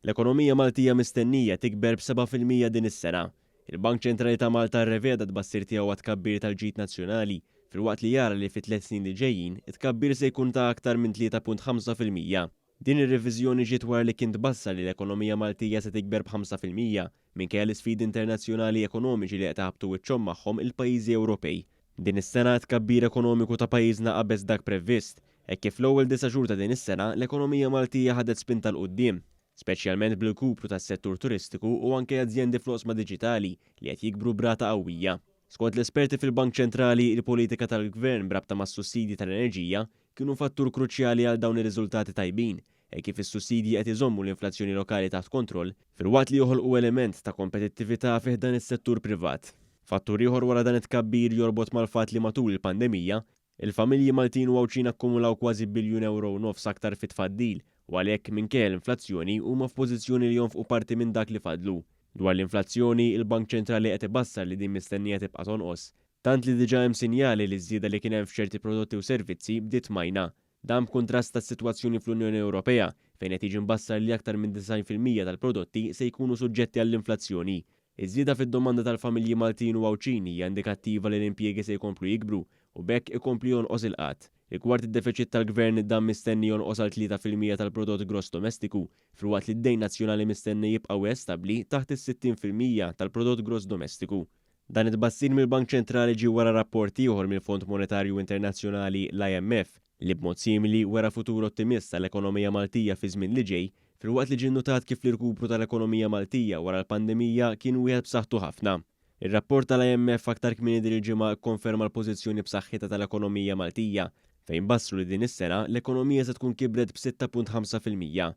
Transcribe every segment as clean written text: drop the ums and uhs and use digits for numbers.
L-ekonomija Maltija mistennija tikber b'7% din is-sena. Il-Bank Ċentrali ta' Malta rreveda t-tbassir tiegħu għat-tkabbir tal-ġid nazzjonali, filwaqt li jara li fit-tliet snin li ġejjin, it-tkabbir se jkun ta' aktar minn 3.5%. Din ir-reviżjoni ġiet wara li kien tbassar li l-ekonomija Maltija se tikber b'5%, minkejja l-isfidi internazzjonali ekonomiċi li qed iħabbtu wiċċhom magħhom il-pajjiżi Ewropej. Din is-sena t-tkabbir ekonomiku ta' pajjiżna qabeż dak previst, hekk kif fl-ewwel disa' xhur ta' din is-sena l-ekonomija Maltija ħadet spinta 'l quddiem, speċjalment bl-irkupru tas-settur turistiku u anke azjendi fl-oqsma diġitali li qed jikbru b'rata qawwija. Skont l-esperti fil-Bank Ċentrali, il-politika tal-Gvern b'rabta mas-sussidji tal-enerġija kienu fattur kruċjali għal dawn ir-riżultati tajbin, hekk kif is-sussidji qed iżommu l-inflazzjoni lokali taħt kontroll filwaqt li joħolqu element ta' kompetittività fi ħdan is-settur privat. Fattur ieħor wara dan it-tkabbir jorbot mal-fatt li matul il-pandemija, il-familji Maltin u Għawdxin akkumulaw kważi biljun euro u nofs aktar fit-tfaddil u għalhekk, minkejja l-inflazzjoni, huma f'pożizzjoni li jonfqu parti minn dak li fadlu. Dwar l-inflazzjoni, il-Bank Ċentrali qed ibassar li din mistennija tibqa' tonqos, tant li diġà hemm sinjali li ż-żieda li kien hemm f'ċerti prodotti u servizzi bdiet tmajna. Dan b'kuntrast tas-sitwazzjoni fl-Unjoni Ewropea, fejn qed jiġi mbassar li aktar minn 90% tal-prodotti se jkunu suġġetti għall-inflazzjoni. Iż-żieda fid-domanda tal-familji Maltin u Għawdxin hija indikattiva li l-impjiegi se jkomplu jikbru u b'hekk ikompli jonqos il-qgħad. Rigward id-defiċit tal-Gvern, dan mistenni jonqos għal 3% tal-prodott gross domestiku, filwaqt li d-dejn nazzjonali mistenni jibqa' wieħed stabbli taħt is-60% tal-prodott gross domestiku. Dan it-tbassir mill-Bank Ċentrali ġie wara rapport ieħor mill-Fond Monetarju Internazzjonali, l-IMF, li b'mod simili wera futur ottimist għall-ekonomija Maltija fiż-żmien li ġej, filwaqt li ġie nnutat kif l-irkupru tal-ekonomija Maltija wara l-pandemija kien wieħed b'saħħtu ħafna. Ir-rapport tal-IMF aktar kmieni din il-ġimgħa kkonferma l-pożizzjoni b'saħħitha tal-ekonomija Maltija, fejn bassru li din is-sena l-ekonomija se tkun kibret b'6.5%.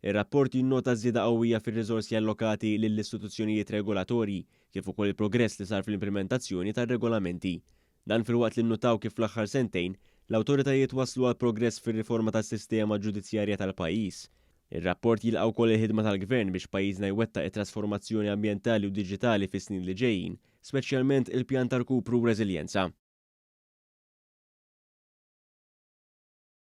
Ir-rapport jinnota żieda qawwija fir-riżorsi allokati lill-istituzzjonijiet regolatorji kif ukoll il-progress li sar fl-implimentazzjoni tar-regolamenti. Dan filwaqt li nnutaw kif fl-aħħar sentejn, l-awtoritajiet waslu għal progress fir-riforma tas-sistema ġudizzjarja tal-pajjiż. Ir-rapport jilqa' wkoll il-ħidma tal-Gvern biex pajjiżna jwettaq it-trasformazzjoni ambjentali u diġitali fis-snin li ġejjin, speċjalment il-pjan ta' rkupru u reżiljenza.